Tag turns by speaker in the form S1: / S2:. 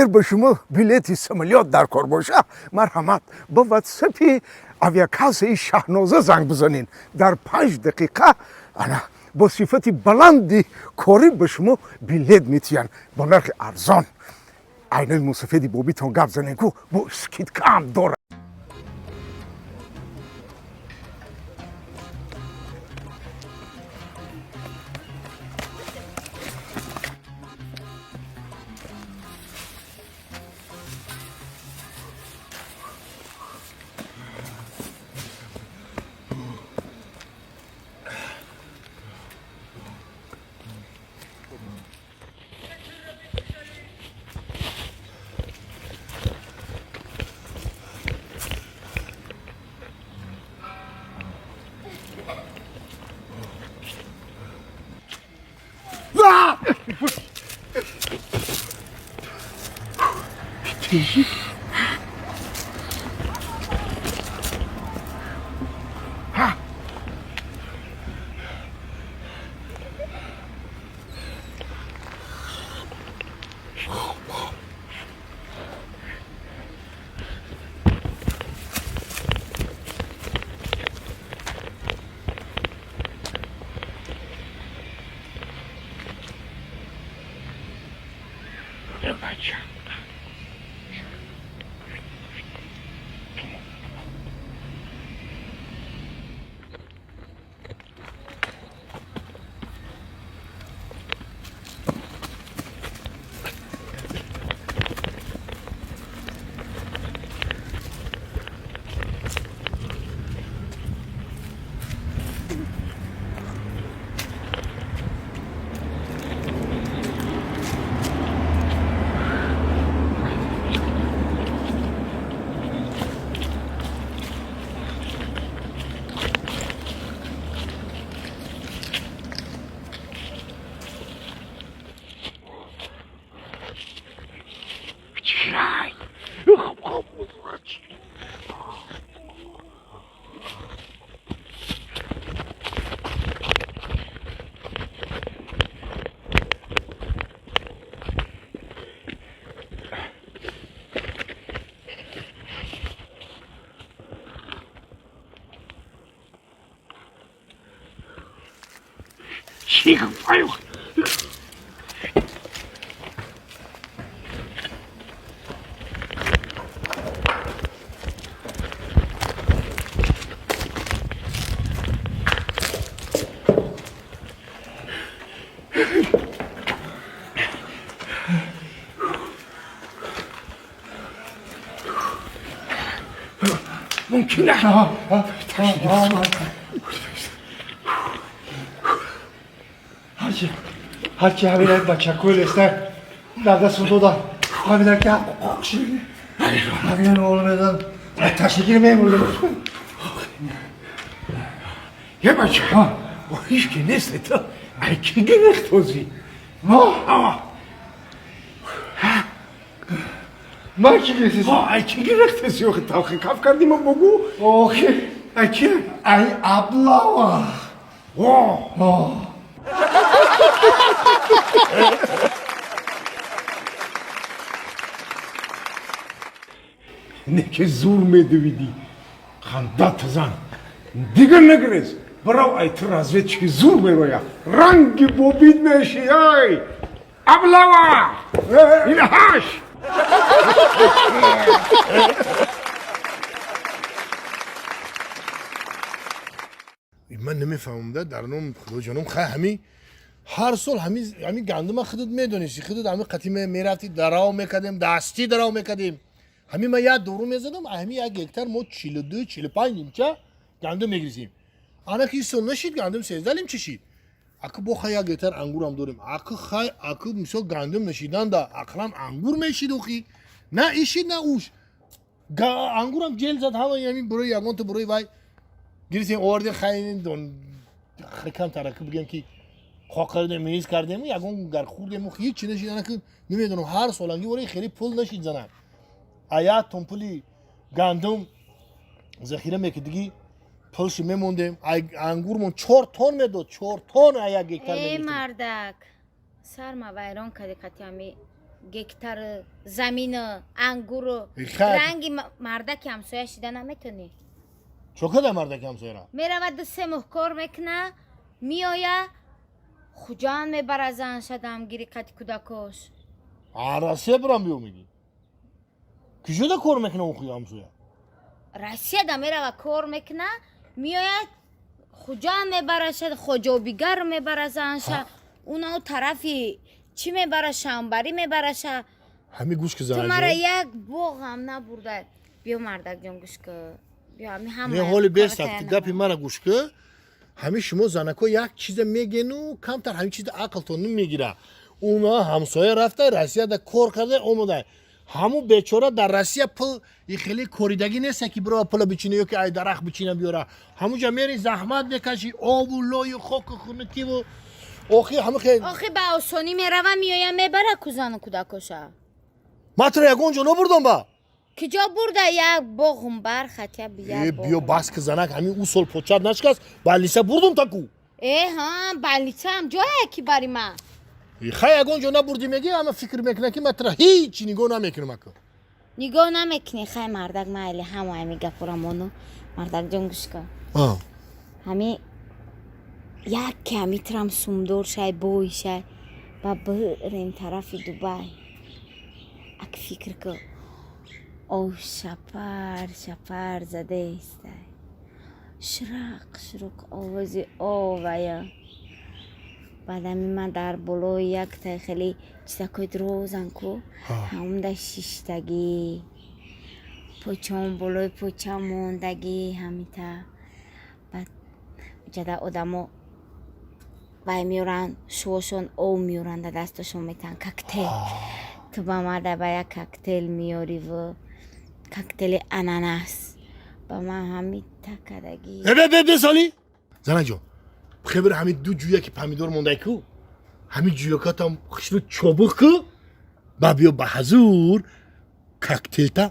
S1: Ба шумо билети самолёт дар кор боша, марҳамат, ба ватсапи авиакассаи Шаҳноза занг бизанед. Дар 5 дақиқа ана бо сифати баланди корӣ ба шумо билет метиҳанд бо нархи арзон. Айнои мусафеди бобитон гап занед, ку бо скидкаам дорад. Бача. Мумкин.
S2: Ҳарчи ҳамин бачакои леста дар дасту дода, ҳамина ки ҳамин олмедан ташаккур мемурдам.
S1: Е, бача, ҳеҷ ки нест, то ай ки гирифтозӣ?
S2: Ма? Ма ки гирифтези?
S1: Ай ки гирифтези? Охи, талхи каф кардӣ, ма бугу.
S2: Охи.
S1: Ай ки?
S2: Ай аблава.
S1: О. Не ки зур медувидӣ, хандат зан, дигар нагрез, барав. Ай ту разведчики зур мероя, ранги бобид меши. Ай аблава инаҳаш.
S3: Ман намефаҳмам да, дар ном худоҷоном, хай, ҳами ҳар сол ҳами гандума худат медонисти, худат ҳами қатӣ мерафти, дарав мекардем, дастӣ дарав мекардем. Ҳами ман як дору мезадам, ҳами 1 гектар мо 42, 45 лимча гандум мегирифтем. Ана ки сол нашид, гандум 13 лимча шид. Аку бо хай 1 гектар ангурам дорем. Аку хай, аку мисол гандум нашидан да ақлам ангур мешид. Охи, на ишид, на уш. Ангурам ҷел зад ҳама. Ҳамин бурои ягонта бурои вай гирифтем, овардем, хай, кам тараки бигем ки хок кардем, миз кардем, ягон гар хурдем, ҳеҷ чи нашид. Ана ки намедонам, ҳар соланги вори хеле пул нашид занам. А 1 тон пули гандум захира мекардиги, пулши мемондем. Ангурмон 4 тон медод, 4 тон а 1 гектар
S4: Э.
S3: мегирифтем.
S4: Мардак, сарма вайрон кади қати ами. Гектар замин, ангур, ранги мардаки ҳамсоя шида наметонӣ.
S3: Чо када мардаки ҳамсояра?
S4: Меравад, 2-3 моҳ кор мекуна, меоя, Хуҷанд мебара занша дамгири қати кӯдакош.
S3: Россия бирам биё мегӣ? Куҷода кор мекуна ӯ ҳамсоя?
S4: Россияда мерава, кор мекуна, меояд, Хуҷанд мебараша, Хоҷобигар мебара занша, уна тарафи чӣ мебара, Шамбарӣ мебараша.
S3: Ҳами гӯш ки.
S4: Ту мара як боғам набурда. Биё, мардакҷон, гӯш ки, биё, ҳами ҳама.
S3: Не, ҳоли беста гапи мара гӯш ки. Ҳами шумо занако як чиза мегену камтар ҳами чиза ақлтон намегира. Уна ҳамсоя рафта, Россияда кор карда омода. Ҳаму бечора дар Россия пул и хеле коридагӣ неста, ки бирова пула бичина ё ки ай дарахт бичина биёра. Ҳамуҷа мери, заҳмат мекашӣ, обу лою хоку хунукиву охи ҳама хел.
S4: Охи ба осонӣ мерава, меоя, мебара кузану кӯдакоша.
S3: Ман туро ягон ҷо набурдам ба?
S4: Киҷо бурда? Як боғум бар хатя бия.
S3: Э, биё, бас ки, занак, ҳамин ӯ сол почат нашикаст, больница бурдум таку.
S4: Э, ҳа, больницаам ҷое ки бари ман.
S3: Хай, ягон ҷо набурдӣ мегӣ, ҳама фикр мекунад, ки ман туро ҳичи нигоҳ намекунам ака.
S4: Нигоҳ намекунӣ. Хай, мардак, майли, ҳама ҳами гапора мону. Мардакҷон, гӯш кун. Ҳами яке ҳами трам сумдор шай, бой шай, ба бирем тарафи Дубай. Ак фикр ку, ов шапар шапар задаистай, ширақ шуруқ овози овая. Баъд ҳами ман дар болои якта хеле чизакои дурозан ку, ҳамда шиштагӣ, почаон болои поча мондагӣ, ҳамита. Баъд ҷада одамо вай меоранд, шуошон ов меоранд, да дасташон метаҳанд коктейл. Ту ба мада ба як коктейл меориву коктейли ананас ба ман ҳамита кадагӣ.
S3: Э, бе бе бесоли, занаҷон, хебир, ҳамин ду ҷӯя ки помидор мондай ку, ҳамин ҷӯякатам хушрӯ чобуқ ку, ба биё, ба ҳазур коктейлта.